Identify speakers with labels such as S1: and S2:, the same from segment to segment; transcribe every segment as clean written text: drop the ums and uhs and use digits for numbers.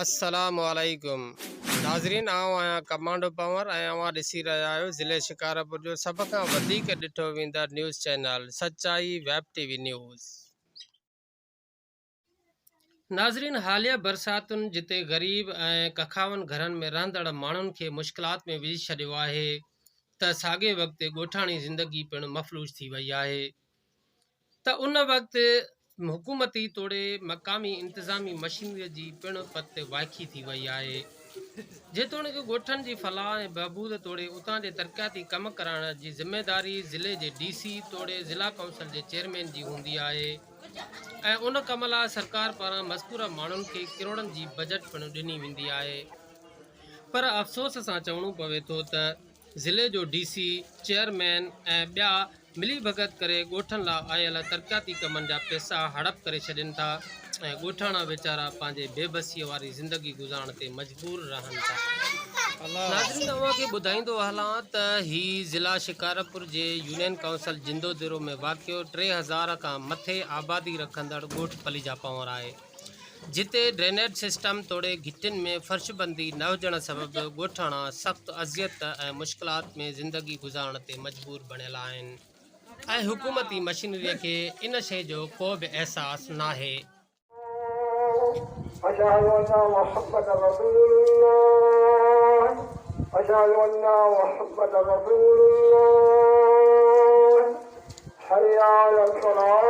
S1: السلام عليڪم ناظرين آئون آهيان ڪمانڊو پنور ۽ اوهان ڏسي رهيا آهيو ضلعي شڪارپور جو سڀ کان وڌيڪ ڏٺو ويندڙ news channel Sachai web T V news. ناظرين حاليه برساتن جتي غريب ۽ ڪکاون گهرن ۾ رهندڙ ماڻهن کي مشڪلات ۾ وجهي ڇڏيو آهي ته ساڳئي وقت ڳوٺاڻي زندگي پڻ مفلوج ٿي وئي آهي ته ان وقت حڪومتي توڙي مقامي انتظامي مشينريء جي پڻ پت وائکي ٿي وئي آهي. جيتوڻيڪ ڳوٺن جي فلاح ۽ بهبود توڙي اتان جي ترقياتي ڪم ڪرائڻ جي ذميداري ضلعي جي ڊي سي توڙي ضلع ڪائونسل جي چيئرمين جي هوندي آهي ۽ ان ڪم لاء سرڪار پاران مذڪوره ماڻهن کي ڪروڙن جي بجيٽ پڻ ڏني ويندي آهي پر افسوس سان چوڻو پوي ٿو ته ضلعي جو ڊي سي، چيئرمين ۽ ٻيا ملي ڀڳت ڪري ڳوٺن لا آيل ترقياتي ڪمن جا پئسا هڙپ ڪري ڇڏين ٿا ۽ ڳوٺاڻا ويچارا پنهنجي بي بسيء واري زندگي گذارڻ تي مجبور رهن ٿا. ناظرين اوهان کي ٻڌائيندو هلان ته هي ضلع شڪارپور جي يونين ڪائونسل جندوديرو ۾ واقع 3000 کان مٿي آبادي رکندڙ ڳوٺ پليجا پنهور آهي. جتي ڊرينيج سسٽم توڙي گهٽين ۾ فرش بندي نه هجڻ سبب ڳوٺاڻا سخت اذيت ۽ مشڪلات ۾ زندگي گذارڻ تي مجبور بڻيل آهن ۽ حڪومتي مشينري کي ان شيء جو ڪو به احساس ناهي.
S2: اشهد ان محمد رسول الله اشهد ان محمد رسول الله حي علي الصلاه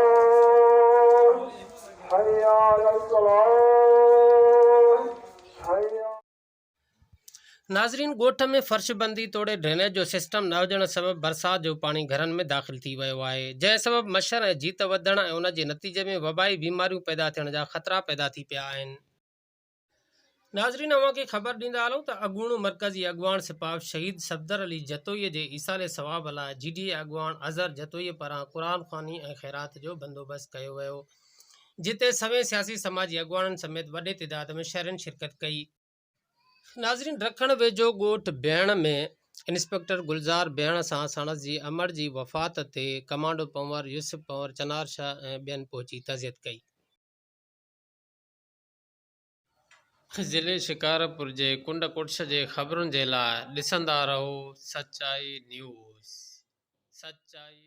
S2: حي علي الصلاه حي.
S1: ناظرين ڳوٺ ۾ فرش بندي توڙي ڊرينيج جو سسٽم نه هجڻ سبب برسات جو پاڻي گهرن ۾ داخل ٿي ويو آهي جنهن سبب مڇر ۽ جيت وڌڻ ۽ ان جي نتيجي ۾ وبائي بيماريون پيدا ٿيڻ جا خطرا پيدا ٿي پيا آهن. ناظرين اوهان کي خبر ڏيندا هلون ته اڳوڻو مرڪزي اڳواڻ سپاف شهيد صفدر علي جتوئي جي ايصال ثواب لاء جي ڊي اي اڳواڻ اظهر جتوئي پاران قرآن خواني ۽ خيرات جو بندوبست ڪيو ويو جتي سوين سياسي سماجي اڳواڻن سميت وڏي تعداد ۾ شهرين شرڪت ڪئي. ناظرين رکڻ ويجهو ڳوٺ بيهڻ ۾ انسپيڪٽر گلزار بيهڻ سان ساڻس جي امڙ جي وفات تي ڪمانڊو پنور، يوسف پنور، چنار شاهه ۽ ٻين پهچي تعزيت ڪئي. ضلعي شڪارپور جي ڪنڊ ڪڙڇ جي خبرن جي لاء ڏسندا رهو سچائي نيوز. سچائي.